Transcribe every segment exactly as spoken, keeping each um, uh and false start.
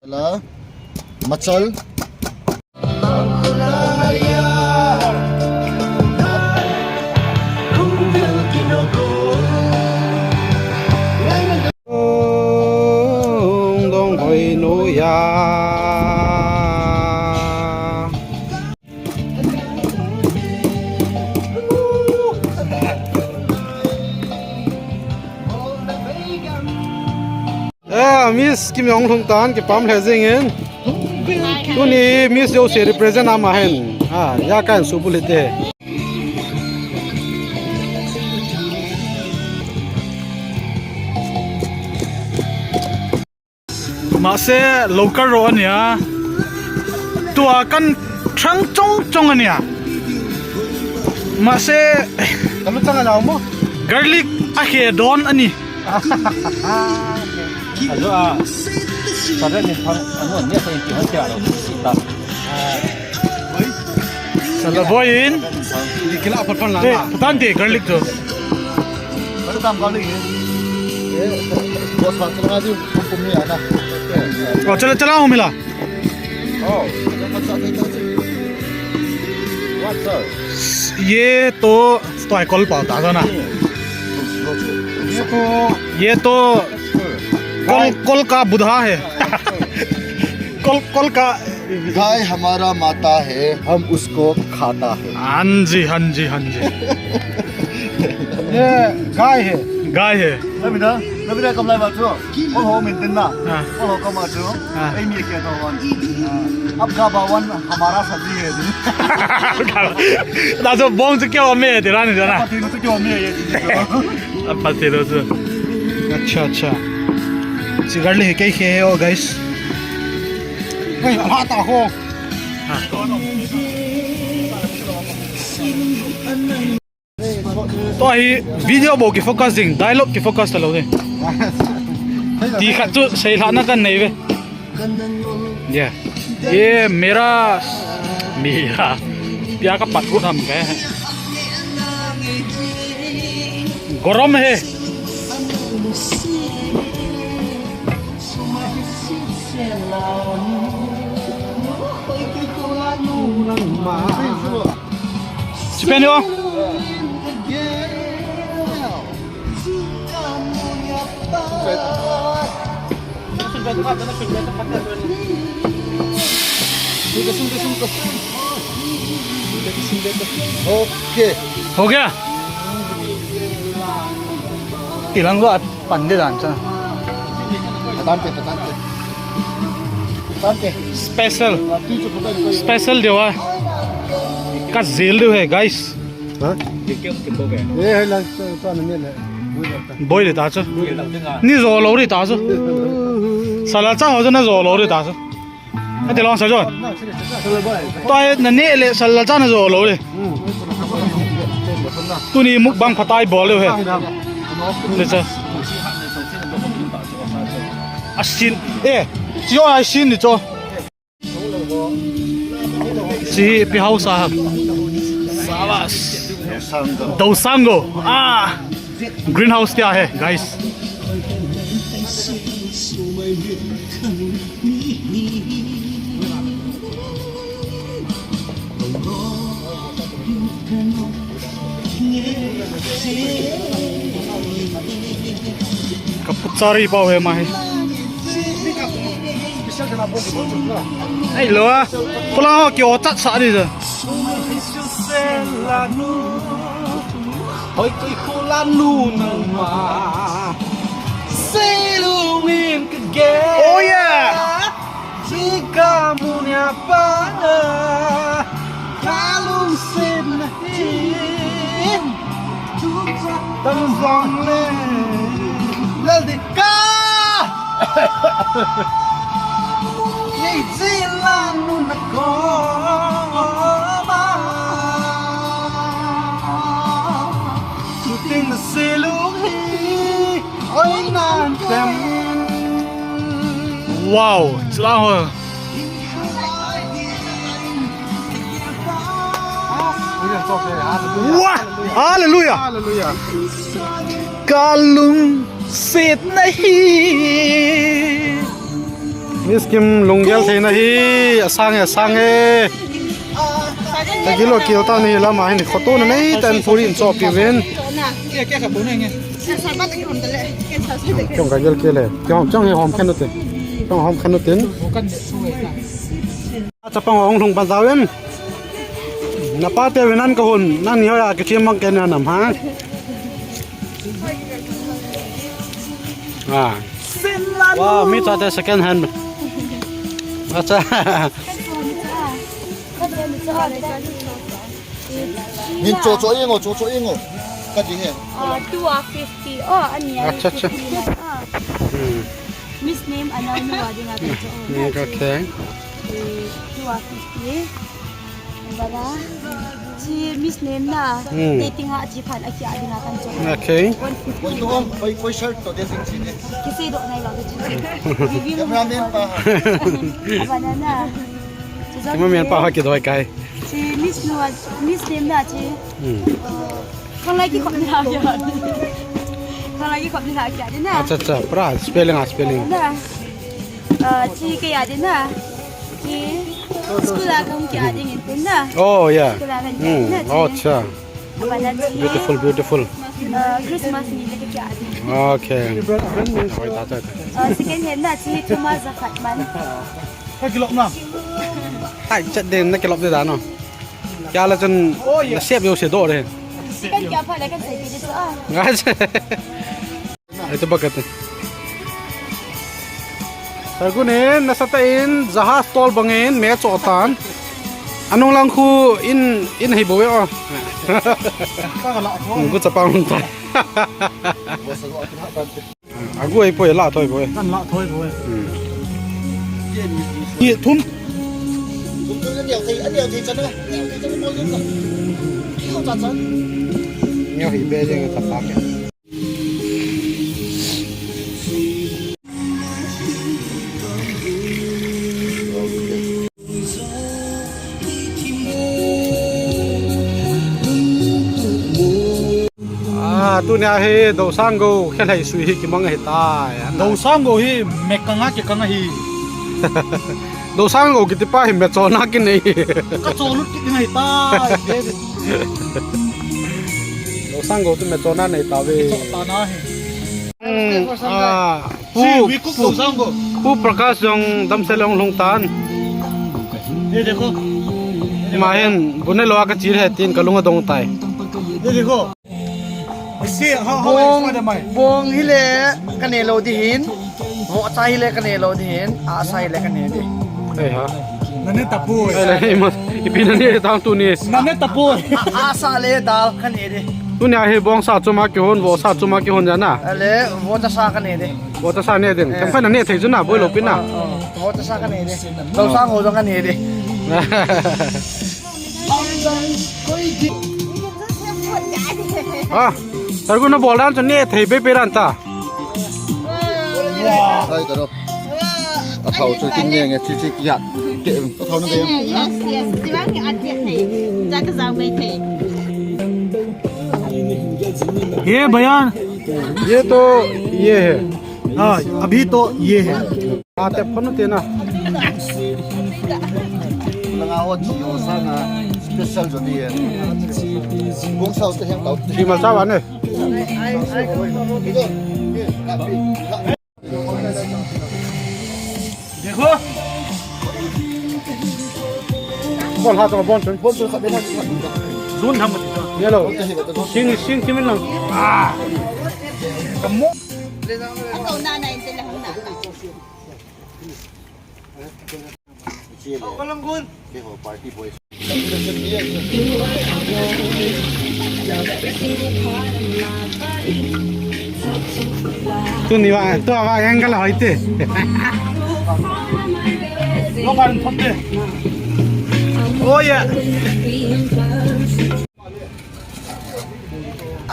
Hello. Machal. Dong hoi no ya. Eh, Miss Kim Yong Lhung tan, kipah le jing in. Tuni Miss jouse represent ama hin. Ah, ya kan subulite. Mase local ro ania. Tua kan thang chong chong ania. Mase kalu chang ana mo. Garlic a he don ani. Ajo a. Sare ni thang anu ni sa in ti ha tia ro. Sita. Sala boy in. Di kila pat pan la. Eh, patan de garlic jo. Baru tam kali ye. Bos ha chala ju pum ni ana. Oh, chala chala ho mila. Oh. What sir? Ye to, to hai kol pa ta na. Ye to, ye to kol, kol ka Buddha hai. Kol, kol ka गाय हमारा माता है, हम उसको खाता है। हाँ जी, हाँ जी, हाँ जी। ये गाय है। गाय है। Nabida, nabida kam lai ba chu. Ol ho min tin na. हाँ। Ol ho kam ba chu. हाँ। Ei mi ke to wan. अब का बावन हमारा सब्जी है। Na jo bong chu kyo me ti ran jana. Pati nu chu kyo me ye. Pati nu chu. अच्छा, अच्छा। Sigar le kei khe ho, guys. Hey, hata ho. To hi video bou ki focus ding, dialogue ki focus talou ding. Ti khat chu seilhahna kan nei ve. Yeah. ये मेरा, मेरा, प्यार का पत्थर हम गए हैं। गरम है। Sipeni o. Okay. हो गया? तिलंगो Pan de dan cha. Patante, patante. Patante. Special. Special deu a. Ka jil deu hai, guys. Ha? Ye hai lang, to, to na ne le. Boil le ta chu. Ni jo lou ri ta chu. Sala cha ho chu na jo lou ri ta chu. Ati long sa jon. Toi na ne le sala cha na jo lou le. Tuni mukbang phatai bol le he. Le cha. Asin. Eh, chi ho asin ni cho. Chi pi house a. Sabas. Dosango. Ah. Greenhouse tia hai, guys. Ka puchari pau he ma he. Ai lo a. Pula ho ki o chat sa di ja. Hoi koi khula nu nang ma. Selung in ka ge. Oh yeah. Jika munya pa. Kalung sin hin. Tam vang le. Lal di ka. Ye jila nu na ko ba. Ting na selung hi. Oi, Wow, chulang ho. Wow, hallelujah. Hallelujah. Kalungset nahi. Miss Kim lunggel thei nahi, asang e, asang e. Kagilo kil ta nahi lama hin, khoto na nei tan puri in chopi ven. Kiong kagil kile. Kiong, kiong hi hom khen ute. Kiong hom khen ute. Chapang hong lhung pan tau em. Napa te venan ka hun, nang ni hoya kichim mang ken nam ha. Ah. Wow, mi chate second hand. Acha. Min cho cho ingo, cho cho ingo. Ka ding e. Ah, two a fifty. Oh, ani a Acha, acha. fifty. Ah. Hmm. Miss name anau nu a dinga kan cho. Hmm, okay. Eh, two a fifty. Bala. Chi Miss name na. Hmm. Dating a chi phan a kia dinga kan cho. Okay. One fifty. Koi to, koi, koi shirt to dating chi ne. Kisi do nai lo chi. Review. Cameraman pa. Bala na. Cameraman pa ha ki doi kai. Chi Miss nu a, Miss name na chi. Hmm. Khanglai kikhop ni ha kya? Khanglai kikhop ni ha kya? Ding na. Acha, acha. Pra spelling a spelling. Na. Ah, chi kya ding na. Chi school a kahung kya ding in tin na. Oh, yeah. School a kahung kya ding na, Hmm. chi. Oh, acha. Bala chi. Beautiful, beautiful. Ah, Christmas ni le kya ding. Okay. Oi, ta, ta, ta. Ah, second hand na chi Thomas Zakhatman. Ka kilop na. Hai, chat din na kilop de da no. Kya la chun Oh, yeah. Na sep yo se do re. Kan kya pha le kan sei ti chu a. Ngai se. Ai to bakat. Sargun in nasatah in jahaz tol bangin me cho tan. Anung lang khu in, in hei bo ve o. Ka la tho. Ku chapang ta. Agu ei poi, la thoi poi. Kan la thoi poi. Hmm. Ni thum. Ni hi be jeng ta pa ke. Ah, tunia hi Dosango khelhai sui hi kimang ahi tai. Dosango hi me kanga kikang ahi. Dosango kiti pa hi me chona kinei. Ka cholut kiti ahi tai. Dosango tu me chona nei ta ve. Cho ta na hi. Hmm, ah, Pu, Si, we cook Pu, Dosango. Pu Prakash jong damsel jong lhung tan. Ye dekho. Ima hin, bu ne lou a ka chil he tin ka lung adong tai. Ye dekho. Si, how, how Bong, is my bong hi le ka ne lou di hin. Vohcha hi le ka ne lou di hin. Asa hi le ka ne di. Ei ha. Na ne tapoi. Ei le, ei ma, ipi na ne tang tuni. Na ne tapoi. A, asa le dal ka ne di. Tunia hi bongsa chuma kihon, vohsa chuma kihon jana. Ale, vohcha sa ka ne di. Vohcha sa ne ding. Eh. Kemkhat na ne thei chu na, boi lou pi na. Oh, oh. Vohcha sa ka ne di. Dosango jong ka ne di. Ah, Sargun na bol dan chu ne thei be be dan ta. Sai ta ro. A thau chu kin nge nge chi chi kiat. Ke, a thau na ke. Yes, yes. Ti bang ni at ye thei. Ja ka jao mai thei. ये भैया। ये तो ये है। हाँ, अभी तो ये है। Ate phone te na. Langa ho chi ho sa na special jo ni ye. Gong sao te hem tau. Chi mal sa wa ne. देखो। Bon ha to bon chun. Bon chun khat be na. Zun tham. Ye lo. Sing sing kimin lang. Ah. Kamu. Ako na na inte la hong na. Tuni wa, tu wa yang kala hoite. Lo kan thot de. Oh yeah.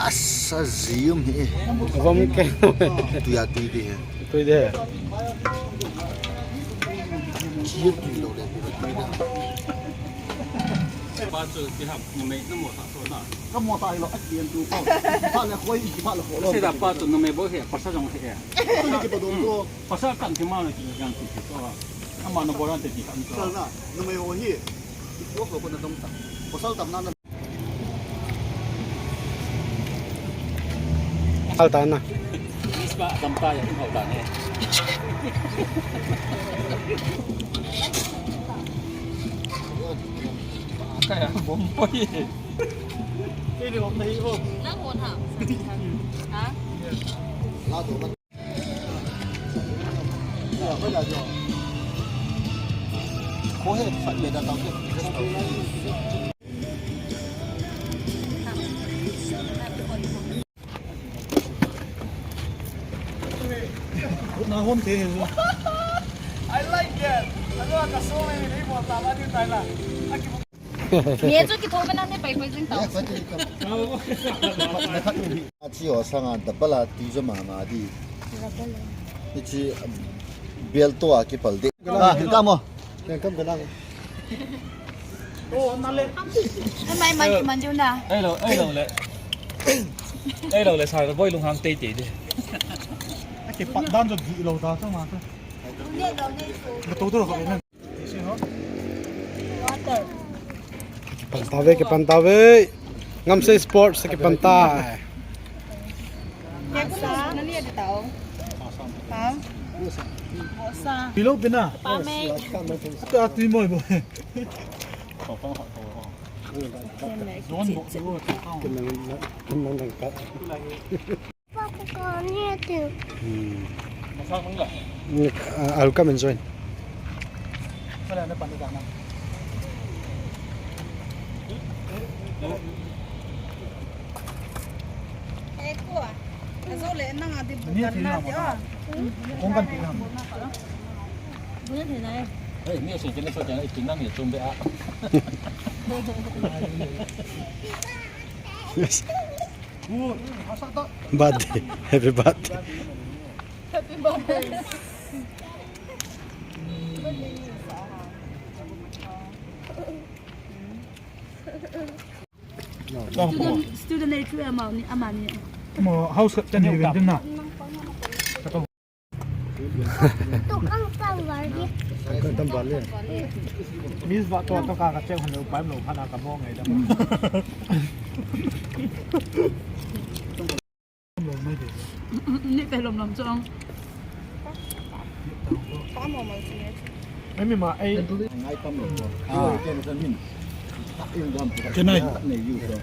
Asa zium hi. Vom ke. Tu ya tu de. Tu de. Chia ti lo le, ti lo le. Pa chu ti ham, numei na mo sa so na. Ka mo ta hi lo, a ti an tu ko. Pa le khoi, pa le khoi lo. Sei da pa chu numei bo he, pasal jong he. Tu ni ki to dong ko. Pasal kan ti ma le ki yang ti ko. Ama na bo ran te ti kan ko. Sa na, numei ho hi. Ko ko na dong ta. Pasal tam na. Hal ta na. Ispa dam ta ya, hal ta ne. Kaya, bomboy. Ini om nahi om. Nang hon ha. Ha? I like that. Ano ang kaso ngayon, eh, mo tama din tayo lang. Ni chu kitho bena ni pai pai jing tau. Achi o sanga double a ti jo mama di. Double. Ichi bel to a kipal de. Ah, ka mo. Kam ka lang. Mai mai ki man jo na. Ai lo, ai lo le. Ai lo le sa boi lung hang tei tei de. Aki pat dan jo di lo ta ma ta. Ka to to ro ka. Water. Kipan ta ve, kipan ta ve. Ngam se sports kipan ta. Sa. Nani ada tahu? Ha? Sa. Bilo bina. Pame. Atu atu mo bo. Don bo. Kenang kenang ka. Hmm. Ni, ah, I'll come and join. Hey, ni sing kena so kena ikin nang ya chumbe a. Yes. Birthday. Happy birthday. Happy birthday. Student, student ni tu ama ni, ama ni. Mo house ka ni win na. Tukang tawng var hi. Tukang tawng var le. Miss va to to ka ka cheng hanu pai lo phana ka mo ngai da. Ni te lom lom chong. Ka mo mo si. Ai mi ma ai. Ngai tam lo. Ah. Ke na. Nei yu so.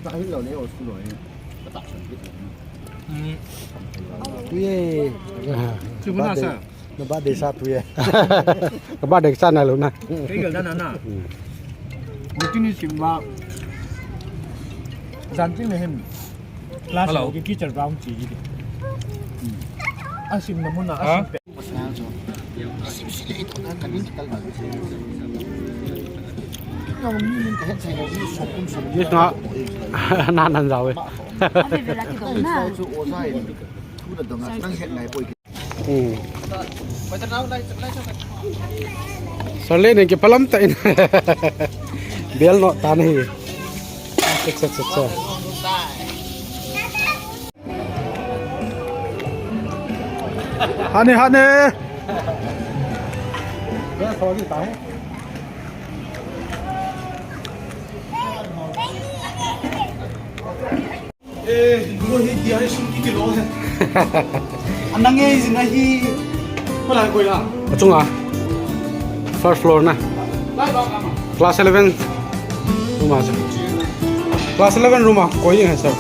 Ta hi lo le o su lo ni. Ta san ki. Ye. Chu na sa. Na birthday sa tu ye. Ka birthday sa na lo na. Kei gal da na na. Hmm. Buti ni sim ba. Zan ting le hem. Class ki teacher ba hung chi ji. A sim na mun na a sim pe. Ni na. Na nan zau e. Ave ve la ki do na. Hmm. Sale ne ke palam ta in. Bel no ta nahi. Acha, acha, acha, acha. Hane, hane. Eh, mo hi dia hi sum ki kilo he. Anang e jin ahi. Pala koi la. Achunga. First floor na. Class eleven room a. Class eleven room a koi hai sir.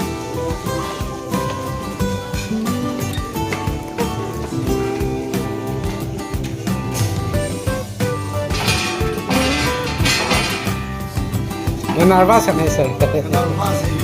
Nervous hai sir. Nervous hai.